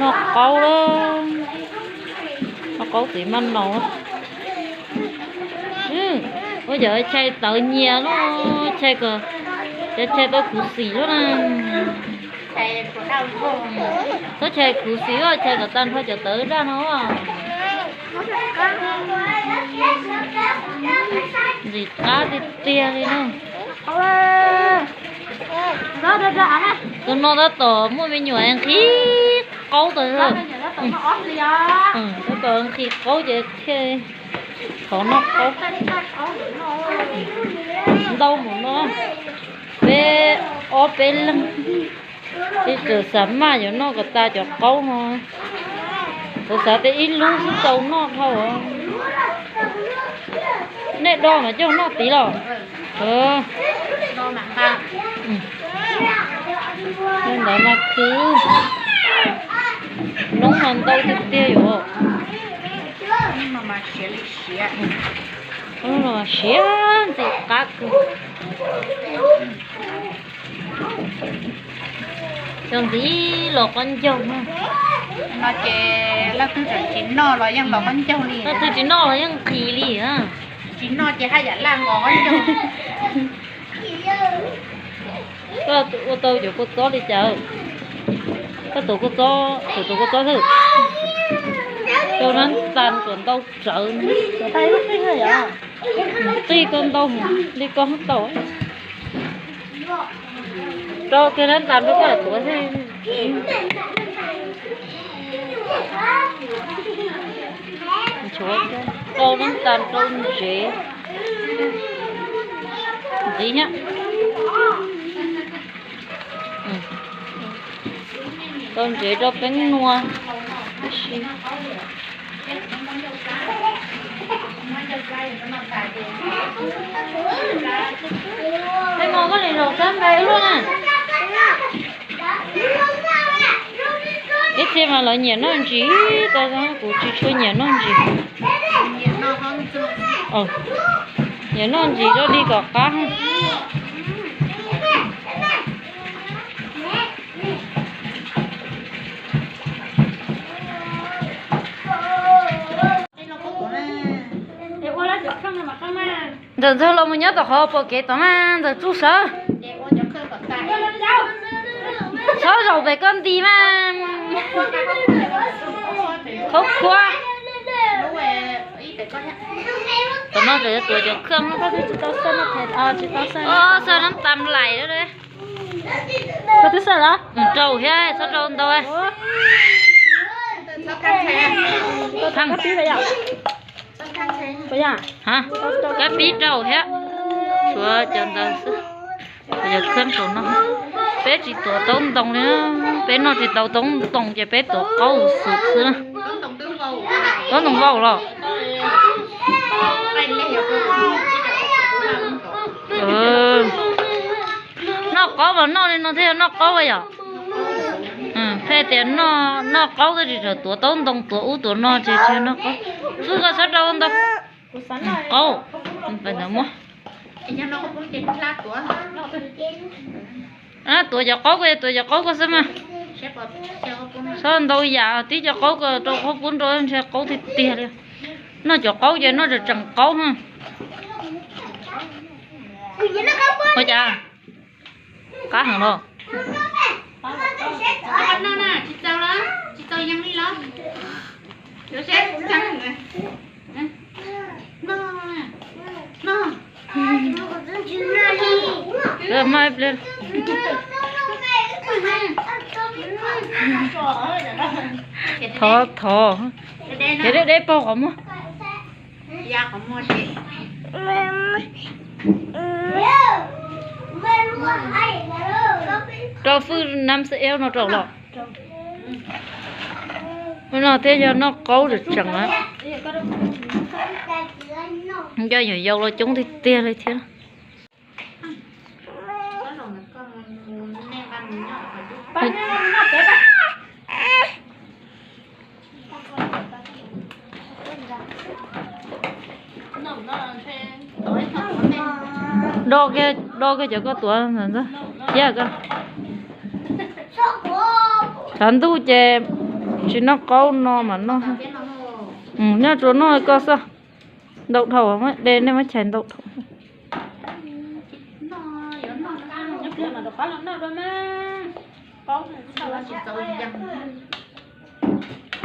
Noj qaub lawm, noj qaub txiv maj naus. Ua cov chais tawv nyias lub, chais kom cov chais tau khuv xim lub na. Txhob chais khuv xim, chais kom tag nrho cov tawv daj no. Ntxim qab tiag tiag li na. Tus no tab tom muaj me nyuam nqhis qaub tag. Tab tom nqhis qaub ces thiaj thov noj qaub. Ntau mus no, peb ob peb leeg, tsis txawm xav maj yuav noj kom tas cov qaub no. Kuv xav tias ib lub xwb tau noj dhau. Nej do mas coj noj tid los? Ntawd mas khwv, noob mas ntau tiag tiag yuav. Siav ntxim qab kawg. Cov ntxiv los qaub ncaug no ces leej twg tsis noj los yeej los qaub ncaug li, leej twg tsis noj los yeej nqhis li. Tsis noj ces haj yam laj nqos qaub ncaug. Koj ua tau cov kua txob li cas? Koj tuav kua txob, tuav tuav kua txob xwb. Rau nab tas tuav ntau tsawv. Qij koj ntau li koj tau. Rau kiag nab tas rau koj tuav xwb. Rau nab tas rau ntsev. Ntxiv thiab. Rau ntsev rau peeb nua. Peb mog koj li zaum sab nqaij luaj na. Ib txhia mas lawv nyiam noj ntsis, tab kuv tsis tshua nyiam noj ntsis. Nyiam noj ntsis rau li kom qab. Ntxawm ntxawg los mus nyob tom qhov pom kev tom mas ntxawm tsuj sawv. Txhob zaum pem koj nti mas. Khaub khuab. Tom no tseem yuav tuav cov khaj. Xav nab tas laim. Koj twb xav los? Rau thiab, txhob rau ntau. Kab pib rau thiab, tshuav cov ntawd xwb. Cov khaj saum no, peb tsis tuav taub ntoo li, peb noj tsis tau taub ntoo ces peb tuav qaub xwb xwb na. Taub ntoo vau los? Noj qaub los noj li no thiaj yog noj qaub yom? Pheej tias noj qaub tab sis tseem tuav taub ntoo tuav ub tuav no ces tsis yog noj qaub. Xwb koj txhob rau ntau. Qaub, muab. Tuav cov qaub ko, tuav cov qaub ko xwb mas. Txhob ntau yam, tib cov qaub ko rau qaub pub nrau ntshe qaub tiag tiag li. Noj cov qaub ces noj tseem tseem qaub. Ua cas qab heev los? Thov, thov. Ces deb deb paug qhov muag. Rau fwj nam xwb eb no rau los. No thiaj yog noj qaub tseem tseem na. Nco yam yau los coob tiag tiag li thiab. Do kiag, do kiag cov koj tuav ntawd thiab koj. Tshav ntuj ces Tsis noj qaub no mas noj. Nyob tsuas noj koj xwb. Ntau dhau, de nej muab chais ntau dhau.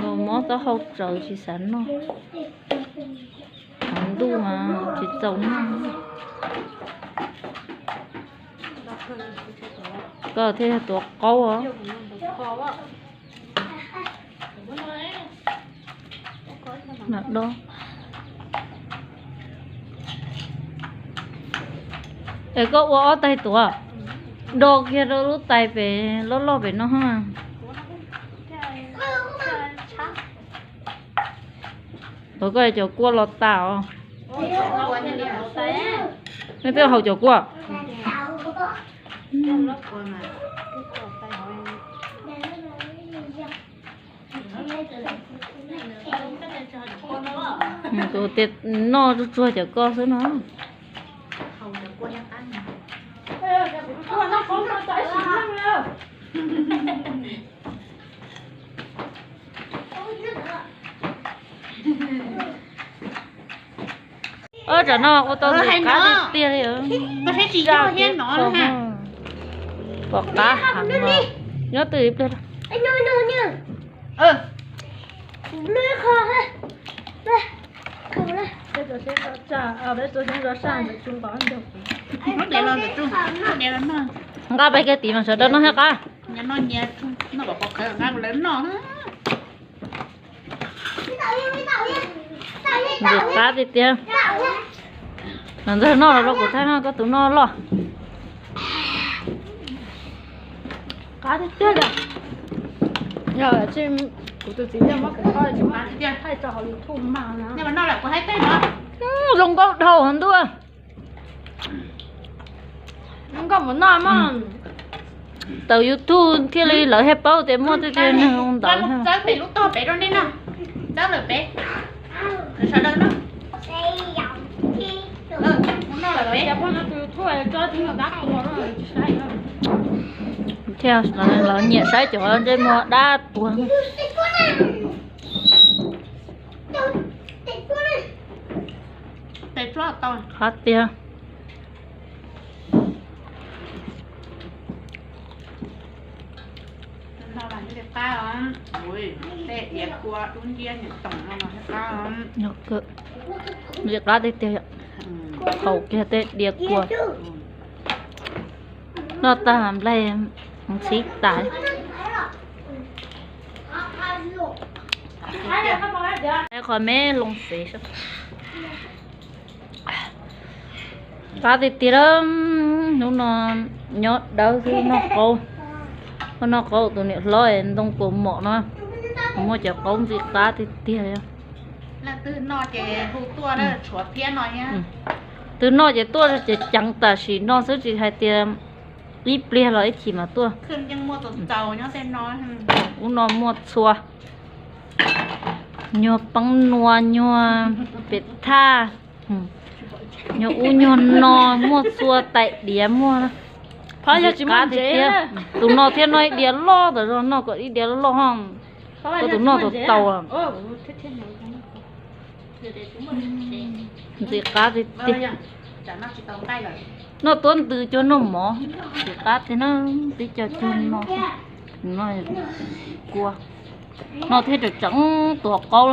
Los mob taub hau tsaus tsis xav noj. Hauv ntuj mas tsis txaus noj. Koj thiaj yog tuav qaub os. Es koj ua ob tais tuav, do kiag rau lub tais pem loj loj pem no. Ua koj cov kuaj los tas os. Nej twb haus cov kuaj. Tus tias noj tsuag tsuag cov koj xwb no. Ua tsam no ua tau ntxim qab tiag tiag li. Pom qab heev os. Nyob twj ywm ib pliag. Nqa pais kiag tid mas sawv daws noj thiab qab. Ntxim qab tiag tiag. Los ntxawg noj los rau kuv thaij no, koj tus noj loj. Qab tiag tiag. Yog tsis kuv tus txiv yog muab kuv thaij tsis muab thaij tso hauv YouTube mas na. Zoo nkauj dhau ntuj. Nkauj mus noj mas. Tawm YouTube thiaj li lawv thiaj paub tias muaj tej tiag neeg zoo ntawd. Txawb pem lub tog pem rau nej noj. Txawb lawm pem. Sawv daws noj. Thiaj los nyiam saib cov ntsej muag dab tuag. Qab tiag. Ntxim qab tiag tiag. Haus kiag tej diav kua. Noj tag nplaig ntxhib tas. Qhov me loo xev. Qab tiag tiag. Hnub no nyob dawb xwb noj qaub. Noj qaub tus niam hlob ntoo puas mom no. Muaj cov qaub ntxim qab tiag tiag li. Twg noj ces tuaj ces ceev tam sim no xwb tsis hais tias ib pliag los ib chim mas tuaj. Ub no muaj txhua, nyuag peeb nua, nyuag pem thaj, nyuag ub nyuag no, muaj txhua tais diav muaj. Tus no thiaj noj ib diav loj tas zog, noj kom ib diav loj, koj tus noj tau tau. Ntxim qab tiag tiag. Noj tuab ntws cuag noj mov, ntxim qab tiag na, tib co cuag no. Kua, no thiaj tseem tseem tuav qaub.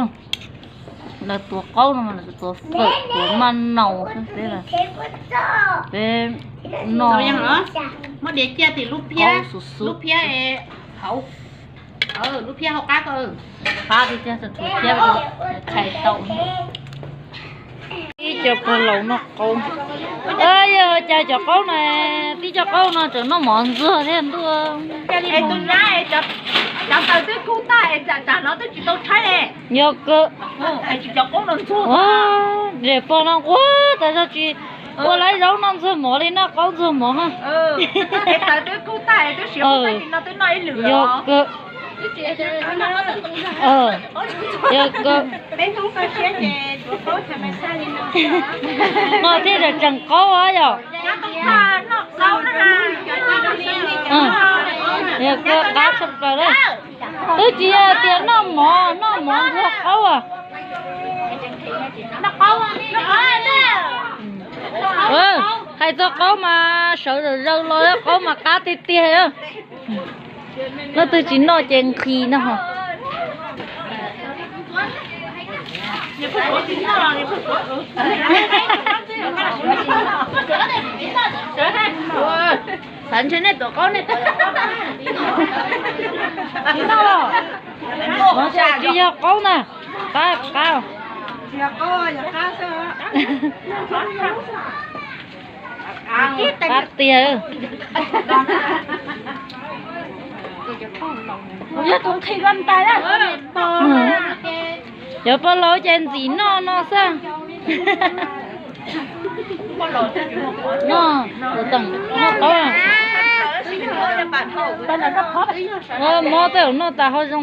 Lawv tuav qaub no mas lawv tuav fawm tuav maj naus xwb, peb, peb noj, muab diav cia tim lub phiab, lub phiab hauv, lub phiab hauv qab ko. Qab tiag tiag, tus phiab tshais tau. Ib co pog laus noj qaub. Yog cas cov qaub no, tib co qaub no tseem noj mov ntxuag thiab ntuj. Cov taws twb kub tag es tsam no twb tsis tau tshaib li. Yog kawg. Cov qaub no ntxuag, niam pog no nquag tas zog tsis ua lawv zaub noj ntxuag mov li, noj qaub ntxuag mov. Taws twb kub tag twb siav, no twb noj ib lwm. Yog kawg. Yog kawg. No thiaj tseem tseem qaub yom. Yog kawg, qab tshaj plaws lawm. Twb tsis yog tias noj mov, noj mov ntxuag qaub as. Hais txog qaub mas sawv zaws los qaub mas qab tiag tiag. Leej twg tsis noj ces nqhis no ho. Xav ntshe nej tuav qaub nej tuav. Tsis yog qaub na, qab qab. Qab tiag. Cov poj laub ces ntxim noj no xwb. Noj, noj qaub. Mob tej zaum noj tas ho zoo.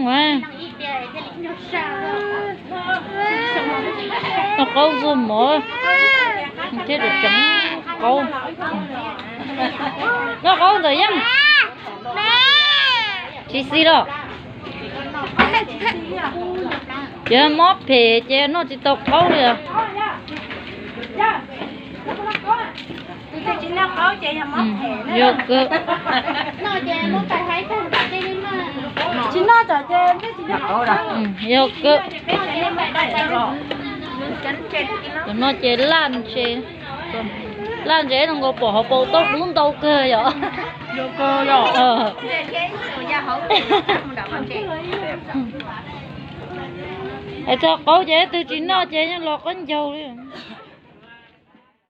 Noj qaub ntxuag mov thiab tseem qaub. Noj qaub ntxawm yeej tsis xis los. Ces mob phem ces noj tsis tau qaub li. Yog kawg. Yog kawg. Tus no ces laj ntses, laj ntses zoo nkaus pom hauv paus toj kub ntau kawg yom. Es txog qaub ces twg tsis noj ces yeej los qaub ncaug li.